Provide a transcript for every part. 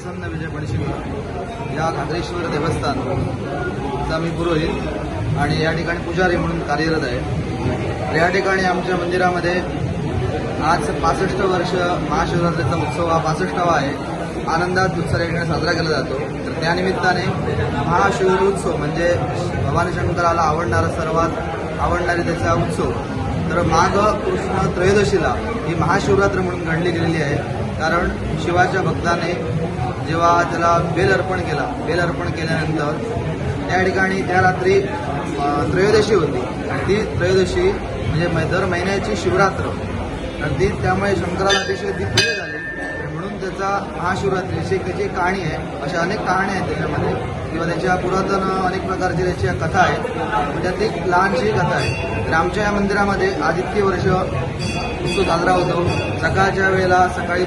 प्रसन्न विजय बडशिंग. या घागरेश्वर देवस्थानचा मी पुरोहित आणि या ठिकाणी पुजारी म्हणून कार्यरत आहे. तर या ठिकाणी आमच्या मंदिरामध्ये आज 65 वर्ष महाशिवरात्रीचा उत्सव हा 65वा आहे. आनंदात उत्सव या ठिकाणी साजरा केला जातो. तर त्यानिमित्ताने महाशिवोत्सव म्हणजे भवानी शंकराला आवडणारा, सर्वात आवडणारी त्याचा उत्सव. तर माघ कृष्ण त्रयोदशीला ही महाशिवरात्र म्हणून गणली गेलेली आहे, कारण शिवाच्या भक्ताने जेव्हा त्याला बेल अर्पण केला, बेल अर्पण केल्यानंतर त्या ठिकाणी त्या रात्री त्रयोदशी होती आणि ती त्रयोदशी म्हणजे दर महिन्याची शिवरात्र. तर ती त्यामुळे शंकराला अतिशय ती प्रिय झाली आणि म्हणून त्याचा महाशिवरात्री अशी एक त्याची एक कहाणी आहे. अशा अनेक कहाण्या आहेत त्याच्यामध्ये किंवा त्याच्या पुरातन अनेक प्रकारची त्याच्या कथा आहेत. त्यातली एक लहानशी कथा आहे. तर आमच्या या मंदिरामध्ये आज इतकी वर्ष उत्सव साजरा होतो. सकाळच्या वेळेला सकाळी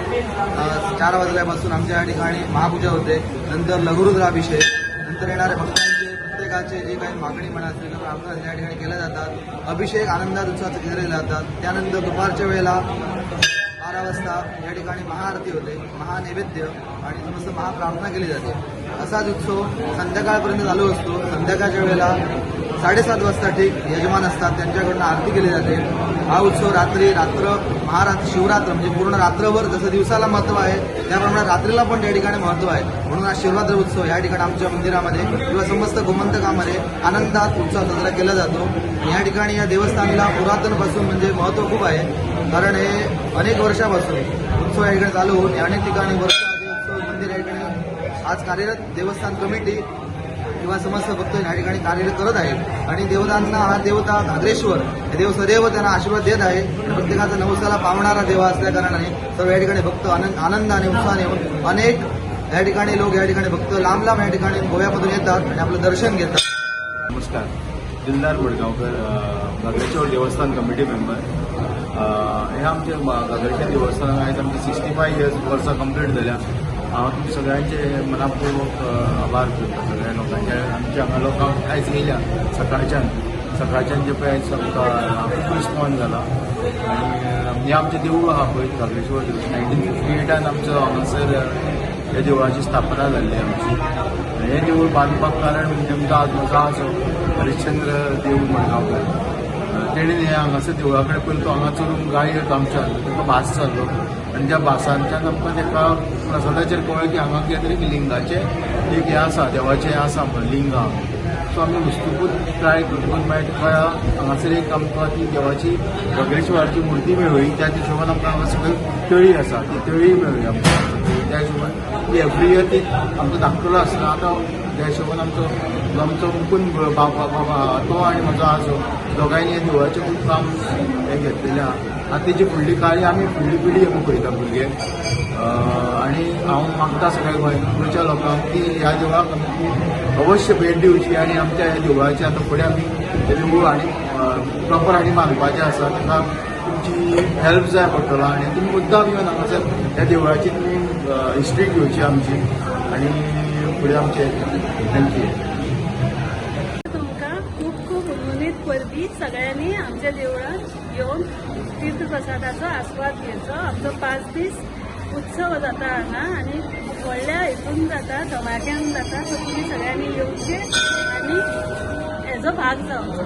4 वाजल्यापासून आमच्या या ठिकाणी महापूजा होते, नंतर लघुरुद्राभिषेक, नंतर येणाऱ्या भक्तांचे प्रत्येकाचे जे काही मागणी म्हणा असेल किंवा प्रार्थना या ठिकाणी केल्या जातात, अभिषेक आनंदात उत्साहात केले जातात. त्यानंतर दुपारच्या वेळेला 12 वाजता या ठिकाणी महाआरती होते, महानैवेद्य आणि समस्त महाप्रार्थना केली जाते. असाच उत्सव संध्याकाळपर्यंत चालू असतो. संध्याकाळच्या वेळेला 7:30 वाजता ठीक यजमान असतात, त्यांच्याकडून आरती केली जाते. हा उत्सव रात्री रात्र महारात्र शिवरात्र म्हणजे पूर्ण रात्रभर, जसं दिवसाला महत्त्व आहे त्याप्रमाणे रात्रीला पण त्या ठिकाणी महत्त्व आहे. म्हणून हा शिवरात्र उत्सव या ठिकाणी आमच्या मंदिरामध्ये किंवा समस्त गोमंतकामध्ये आनंदात उत्सव साजरा केला जातो. आणि या ठिकाणी या देवस्थानाला पुरातनपासून म्हणजे महत्त्व खूप आहे, कारण हे अनेक वर्षापासून उत्सव या ठिकाणी चालू होऊन अनेक ठिकाणी वर्ष उत्सव मंदिर या ठिकाणी आज कार्यरत देवस्थान कमिटी किंवा समस्त भक्त या ठिकाणी कार्यरत करत आहेत. आणि देवतांना हा देवता घागरेश्वर हे देव सदैव त्यांना आशीर्वाद देत आहे आणि प्रत्येकाचा नवसाला पावणारा देव असल्या कारणाने सर्व या ठिकाणी भक्त आनंदाने उत्साहाने येऊन अनेक या ठिकाणी लोक, या ठिकाणी भक्त लांब लांब या ठिकाणी गोव्यामधून येतात आणि आपलं दर्शन घेतात. नमस्कार, दिलदार मडगांवकर, घागरेश्वर देवस्थान कमिटी मेंबर. हे आमचे घागरेश्वर देवस्थान आयज आमचे 65 इयर्स, वर्सां कंप्लीट जाल्या. हांव तुमचे सगळ्यांचे मनापूर्वक आभार करता. सगळ्या लोकांचे, आमच्या हांगा लोकांक आयज येयल्या सकाळच्यान सकाळच्यान जे पळय आयज आमकां खूब रिस्पॉन्स जाला. आनी हें आमचें देवूळ आहा पळय, घागरेश्वर देवूळ, 1958 आमचो हांगासर ह्या देवळाची स्थापना जाल्ली आमची. हें देवूळ बांदपाक कारण म्हणजे आमचो आज म्हजो आजो हरिश्चंद्र देव मडगांवकर, तेणें हें हांगासर देवळा कडेन पयलीं तो हांगा चलून गाडयेर आमच्या जाल्लो, ताका भास जाल्लो आनी त्या भासांच्यान आमकां ताका प्रसादाचेर कळ्ळें की हांगा कितें तरी लिंगाचें एक हें आसा, देवाचें हें आसा म्हणून लिंग आहा. सो आमी वस्तुकूच ट्राय करतकूच मागीर तुका हांगासर एक आमकां ती देवाची घागरेश्वराची मुर्ती मेळ्ळी. त्या हिशोबान आमकां हांगा सकयल तळी आसा, ती तळी मेळ्ळी आमकां. त्या हिशोबान ती एवरी इयर ती आमचो धाकटुलो आसतना, आतां त्या हिशोबान आमचो आमचो मुकुंद बाबा बाबा तो आनी म्हजो आजो दोगांयनी ह्या देवळाचें खूब काम हें घेतलेलें आहा. आतां तेजी फुडली कार्य आमी फुडली पिढी पळयता भुरगे. आनी हांव मागता सगळ्या गोंयच्या लोकांक की ह्या देवळाक आमी अवश्य भेट दिवची आनी आमच्या ह्या देवळाचें आतां फुडें आमी हें देवूळ आनी प्रॉपर आनी बांदपाचें आसा, ताका तुमची हेल्प जाय पडटलो. आनी तुमी मुद्दाम येवन हांगासर ह्या देवळाची तुमी हिस्ट्री घेवची आमची आनी फुडें आमचें. Thank you. तुमकां खूब खूब हुनहुनीत परबी. सगळ्यांनी आमच्या देवळात येवन तीर्थप्रसादाचो आस्वाद घेवचो. आमचो 5 दीस उत्सव जाता हांगा आनी व्हडल्या हितून जाता, धमाक्यान जाता. सो तुमी सगळ्यांनी येवचे आनी हेजो भाग जावचो.